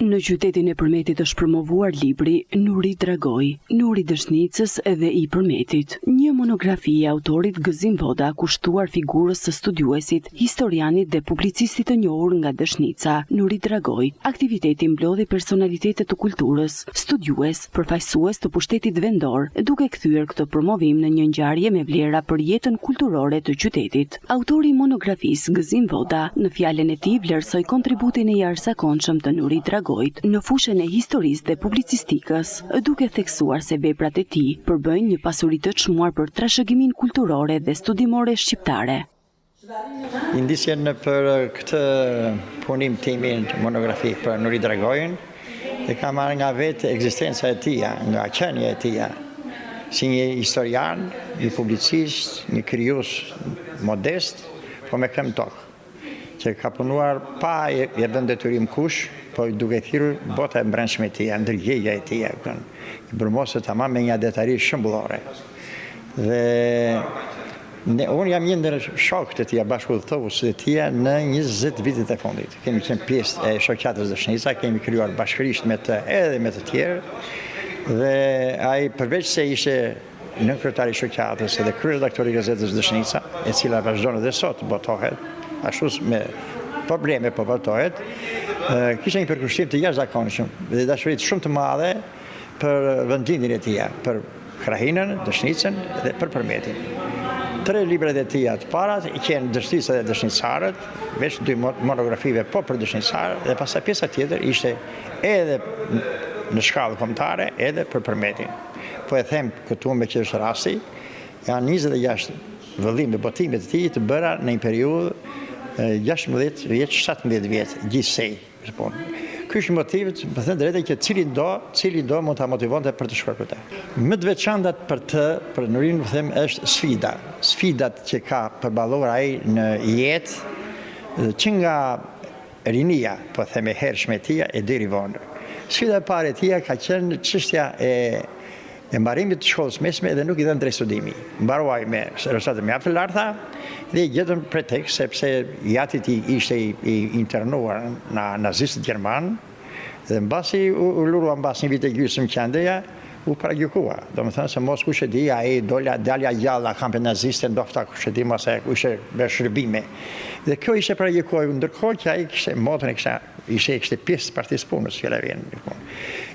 Në qytetin e Përmetit është promovuar libri Nuri Dragoj, Nuri i Dëshnicës dhe i Përmetit, një monografi e autorit Gëzim Voda kushtuar figurës së studiuesit, historianit dhe publicistit të njohur nga Dëshnica, Nuri Dragoj. Aktiviteti mblodhi personalitete të kulturës, studiues, përfaqësues të pushtetit vendor, duke kthyer këtë promovim në një ngjarje me vlera për jetën kulturore të qytetit. Autori i monografisë, Gëzim Voda, në fjalën e tij vlerësoi kontributin e jashtëzakonshëm të Nuri Dragojt në fushën e historisë dhe publicistikës, duke theksuar se veprat e tij përbëjnë një pasuri të çmuar për trashëgiminë kulturore dhe studimore shqiptare. Indicien për këtë punim timin monografik për Nuri Dragojn e kam marrë nga vetë ekzistenca e tija, nga qenia e tija, si një historian, një publicist, një krijues modest, po me këmbë në tokë, që ka punuar pa e vënë detyrim kush, po duke thirrur bota e mbrendshme e tija, ndërgjegja e tija, i brumosur tamam me një atdhetari shembullore. Dhe Ne, unë jam një ndër shokët e tija, bashkudhëtuesit e tija në 20 vitet e fundit. Kemi qenë pjesë e shoqatës Dëshnica, kemi krijuar bashkërisht me të edhe me të tjerë. Dhe ai përveç se ishte nënkryetar i shoqatës edhe kryeredaktor i gazetës Dëshnica, e cila vazhdon edhe sot botohet, ashtu me probleme po botohet, kishte një përkushtim të jashtëzakonshëm dhe dashuri shumë të madhe për vendlindjen e tija, për krahinën, Dëshnicën dhe për Përmetin. Tre librat e tija të para qenë Dëshnica dhe Dëshnicarët, veç dy monografive po për dëshnicarët dhe pastaj pjesa tjetër ishte edhe në shkallë kombëtare edhe për Përmetin. Po e them këtu meqë është rasti, janë 26 vëllime botime të tij të bëra në një periudhë 16 vjet, 17 vjet gjithsej. Po. Ky është një motiv, me thënë të drejtën që cilindo, cilindo mund ta motivonte për të shkruar për të. Më të veçantat për të, për Nurin, më them, është sfida. Sfidat që ka përballuar ai në jetë, që nga rinia, po them e hershme e tija, e deri vonë. Sfida e parë e tija ka qenë çështja e e mbarimit të shkollës mesme dhe nuk i dhanë drejt studimi. Mbaroi me rezultate mjaft të larta dhe i gjetën pretekst sepse i ati i tij ishte i, i internuar nga nazistët gjermanë dhe mbasi u, u lirua mbas një vit e gjysmë që andeja, u paragjykua. Domethënë se mos kush e di, ai dola dalja gjallë nga kampet naziste, ndofta kush e di mos e ishte me shërbime. Dhe kjo ishte paragjykuar ndërkohë që ai kishte motrën e kishte Ishte ishte pjesë e Partisë Punës, fjala vjen.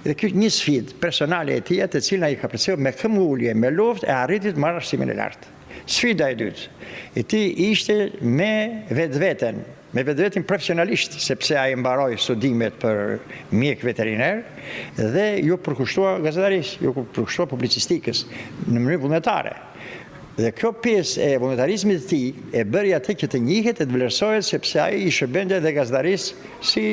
Dhe kjo një sfidë personale e tija, të cilën ai kapërceu me këmbëngulje, me luftë e arriti të marrë arsimin e lartë. Sfida e dytë e tij ishte me vetveten, me vetveten profesionalisht, sepse ai mbaroi studimet për mjek veteriner dhe iu përkushtua gazetarisë, iu përkushtua publicistikës në mënyrë vullnetare. Dhe kjo pjesë e vullnetarizmit të tij e bëri atë që të njihet e të vlerësohet sepse ai i shërbente dhe gazetarisë si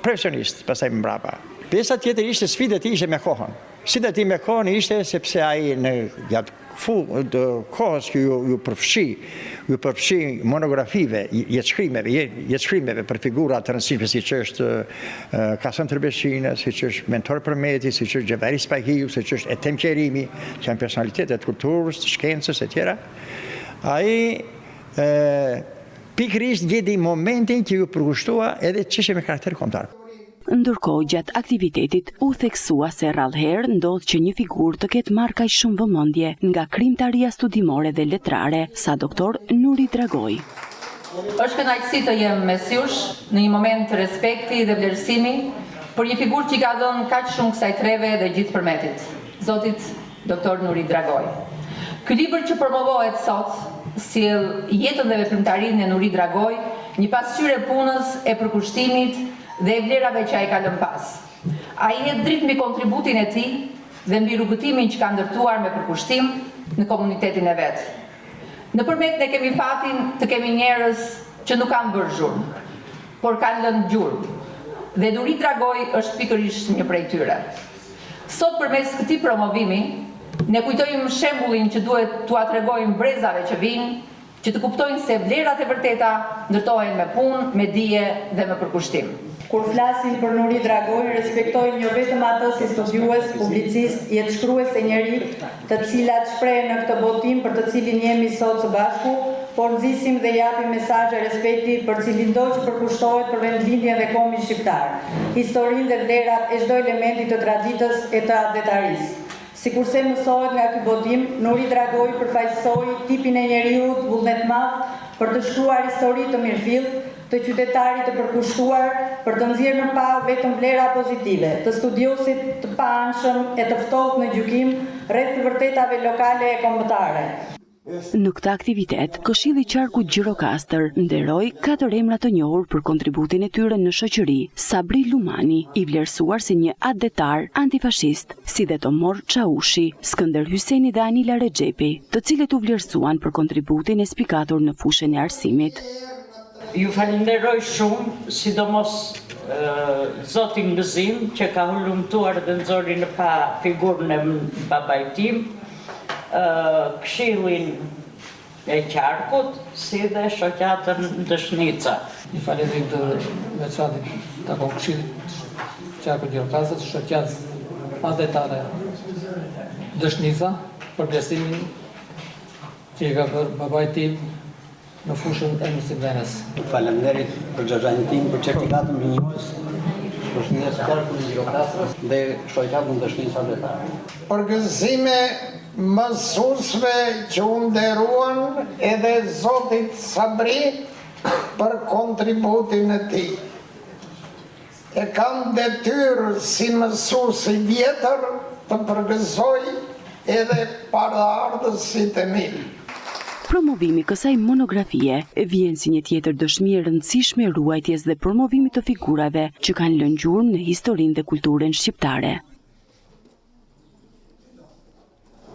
profesionist pastaj më mbrapa. Pjesa tjetër ishte sfida e tij ishte me kohën. Sfida e tij me kohën ishte sepse ai në gjatë fu, të kohës që ju, ju përfshi, ju përfshi monografive, jetëshkrimeve, jetëshkrimeve për figura të rëndësishme siç është Kason Trebeshina, siç është Mentor Përmeti, siç është Xhevahir Spahiu, siç është Ethem Qerimi, që janë personalitete të kulturës, të shkencës e tjera. Ai e, pikërisht gjeti momentin që iu përkushtua edhe çështje me karakter kombëtar. Ndërkohë, gjatë aktivitetit, u theksua se rrallëherë ndodh që një figurë të ketë marrë kaq shumë vëmendje nga krijimtaria studimore dhe letrare sa doktor Nuri Dragoj. Është kënaqësi të jem mes jush në një moment respekti dhe vlerësimi për një figurë që i ka dhënë kaq shumë kësaj treve dhe gjithë Përmetit, zotit Doktor Nuri Dragoj. Ky libër që promovohet sot sjell jetën dhe veprimtarinë e Nuri Dragoj, një pasqyrë e punës, e përkushtimit dhe e vlerave që ai ka lënë pas. Ai hedh dritë mbi kontributin e tij dhe mbi rrugëtimin që ka ndërtuar me përkushtim në komunitetin e vet. Në Përmet ne kemi fatin të kemi njerëz që nuk kanë bërë zhurmë, por kanë lënë gjurmë. Dhe Nuri Dragoj është pikërisht një prej tyre. Sot përmes këtij promovimi, ne kujtojmë shembullin që duhet t'ua tregojmë brezave që vijnë, që të kuptojnë se vlerat e vërteta ndërtohen me punë, me dije dhe me përkushtim. Kur flasim për Nuri Dragojn, respektojmë jo vetëm atë si studiues, publicist, jetëshkrues e njeri, të cilat shprehen në këtë botim për të cilin jemi sot së bashku, Por nxisim dhe japim mesazhe respekti për cilindo që përkushtohet për vendlindjen dhe kombin shqiptar, historinë dhe vlerat e çdo elementi të traditës e të atdhetarisë. Sikurse mësohet nga ky botim, Nuri Dragoi përfaqësoi tipin e njeriut vullnetmadh për të shkruar histori të mirëfilltë, të qytetarit të përkushtuar për të nxjerrë në pah vetëm vlera pozitive, të studiosit të paanshëm e të ftohtë në gjykim rreth të vërtetave lokale e kombëtare. Në këtë aktivitet, Këshilli i Qarkut Gjirokastër nderoi katër emra të njohur për kontributin e tyre në shoqëri, Sabri Lumani, i vlerësuar si një atdhetar antifashist, si dhe Tomorr Çaushi, Skënder Hyseni dhe Anila Rexhepi, të cilët u vlerësuan për kontributin e spikatur në fushën e arsimit. Ju falënderoj shumë, sidomos zotin Gëzim që ka hulumtuar dhe nxori në pah figurën e babait tim, Këshillin e Qarkut, si dhe Shoqatën Dëshnica. Një falënderim të veçantë i takon Këshillit të Qarkut Gjirokastrës, Shoqatës Atdhetare Dëshnica për vlerësimin që i ka bërë babait tim në fushën e mësimdhënies. Faleminderit për xhaxhain tim për certifikatën mirënjohëse. Përshëndes qarkun e Gjirokastrës dhe shoqatën Dëshnica Atdhetare. Përgëzime mësuesve që u nderuan edhe zotit Sabri për kontributin e tij. E kam detyrë si mësues i vjetër të përgëzoj edhe paraardhësit e mi. Promovimi i kësaj monografie vjen si një tjetër dëshmi e rëndësishme e ruajtjes dhe promovimit të figurave që kanë lënë gjurmë në historinë dhe kulturën shqiptare.